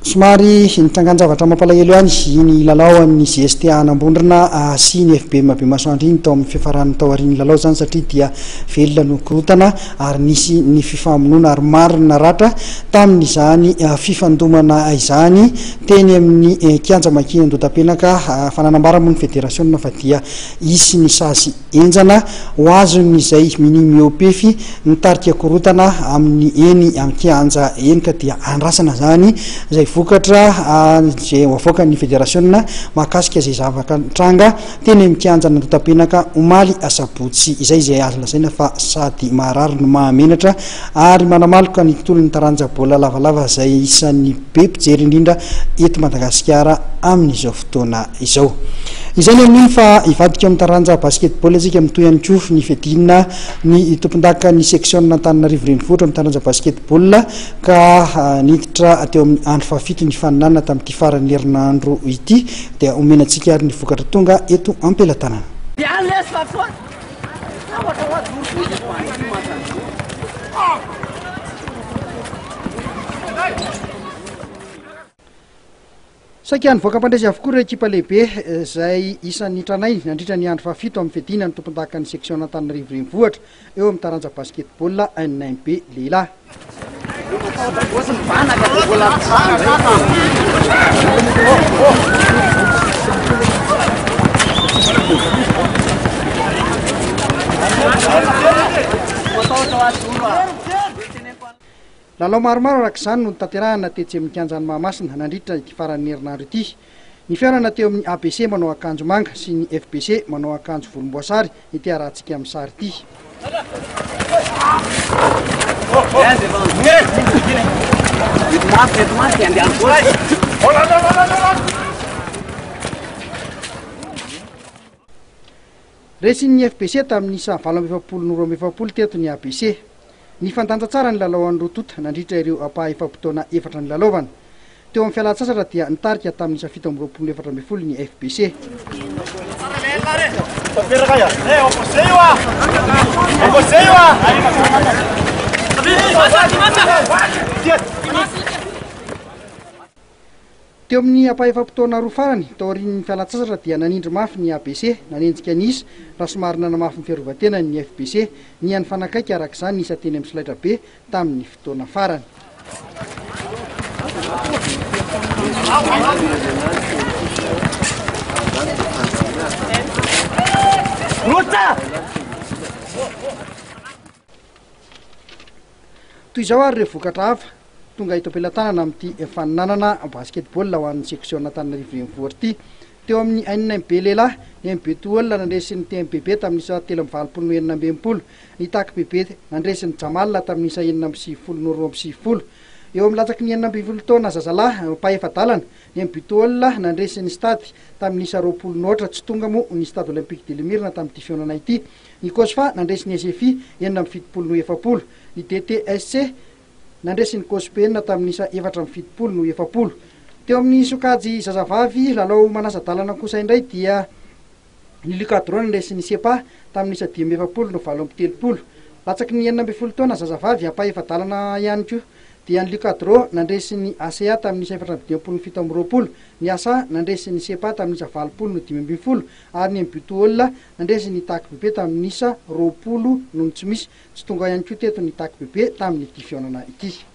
Somary nitrangan-javatra mampalahelo ihany iny lalao an'ny GST Anambondrona sy ny FBM Bemasoandro iny tao amin'ny fiafaran'ny taorian'ny lalao izany satria dia velona no korontana ary nisy ny fifamonoana ary maro ny naratra tamin'izany fifandomana izany teny amin'ny kianja Maki Andohatapenaka fa nanambara moa ny federasiona fa dia hisy ny sazy Henjana ho azon'izay minia mihoa-pefy mitarika korontana amin'ny eny an-kianja eny ka dia andrasana izany izay vokatra izay ho avoakan'ny federasiona mahakasika izay zavatra nitranga teny amin'ny kianjan'Andohatapenaka omaly asabotsy izay, izay azo lazaina fa sady maharary no mahamenatra ary manamaloka ny tontolon'ny taranja baolina lavalava izay isan'ny be mpijery indrindra eto Madagasikara amin'izao fotoana izao. Izay ny amin'iny fa hivadika amin'ny taranja basketball isika, mitohy ihany koa ny fiadiana ny tompondakan'ny seksiona Antananarivo Renivohitra amin'ny taranja basketball ka niditra teo amin'ny andro fahafito ny faninanana tamin'ity faran'ny herinandro ity dia omena antsika ary ny vokatra tonga eto am-pelatanana. Saika nivoaka mpandresy avokoa ireo ekipa lehibe izay isan'ny tranainy nandritra ny andro fahafito amin'ny fiadiana ny tompondakan'ny seksiona Antananarivo Renivohitra eo amin'ny taranja basketball NMB lehilahy. Lalao maromaro araka izany no notanterahina tetsy amin'ny kianjan'i Mahamasina nandritra ity faran'ny herinandro ity. Ny fihaonana teo amin'ny ABC manao akanjo manga sy ny FBC manao akanjo volomboasary ity arahantsika amin'ny sary ity. Resin'ny FBC tamin'ny isa 48 no 42 teto ny ABC. Nifandanja tsara ny lalao an'ny roa tonta nandritra ireo ampaha-efa-potoana efatra nilalaovana. Teo amin'ny fialan-tsasatra dia nitarika tamin'ny isa 27 no 14 ny FBC. Teo amin'ny ampahefa-potoana roa farany, taorian'ny fialan-tsasatra dia nanindry mafy ny ABC, nanenjika ny isa, raha somary nanamafy ny fiarovan-tenany ny FBC. Niha-nifanakaiky araka izany ny isa teny amin'ny solaitrabe tamin'ny fotoana farany. Toy izao ary ireo vokatra hafa tonga eto am-pelatanana amin'ity faninanana basketball ho an'ny seksiona Antananarivo Renivohitra ity. Teo amin'ny NMB lehilahy, ny MB Tohol nandresy ny TMBB tamin'ny isa 83 no 66. Ny Tac BB nandresy ny Jamal tamin'ny isa 96 no 92. Eo amin'ny latsaky ny 16 taona zazalahy mpahefa-dalana, ny MB Tohol nandresy ny Stade tamin'ny isa 20 no aotra. Tsy tonga moa ny Stade Olympique de l'Imerina tamin'ity fihaonana ity. Ny Cosfa nandresy ny SFI 76 no 40. Ny DTSC nandresy ny Cospen tamin'ny isa 74 no 40. Teo amin'ny sokajy zazavavy, lalao manasa-dalana kosa indray dia ny Lucadro nandresy ny Sepa tamin'ny isa 45 no 38. Latsaky ny 16 taona zazavavy ampahefa-dalana ihany koa dia ny Lucadro nandresy ny ACA tamin'ny isa 54 no 27, ny asa nandresy ny Sepa tamin'ny isa 80 no 15 ary ny Mbutuol nandresy ny Tac Bebe tamin'ny isa 20 noho ny tsy misy. Tsy tonga ihany koa teto ny Tac Bebe tamin'ity fihaonana ity.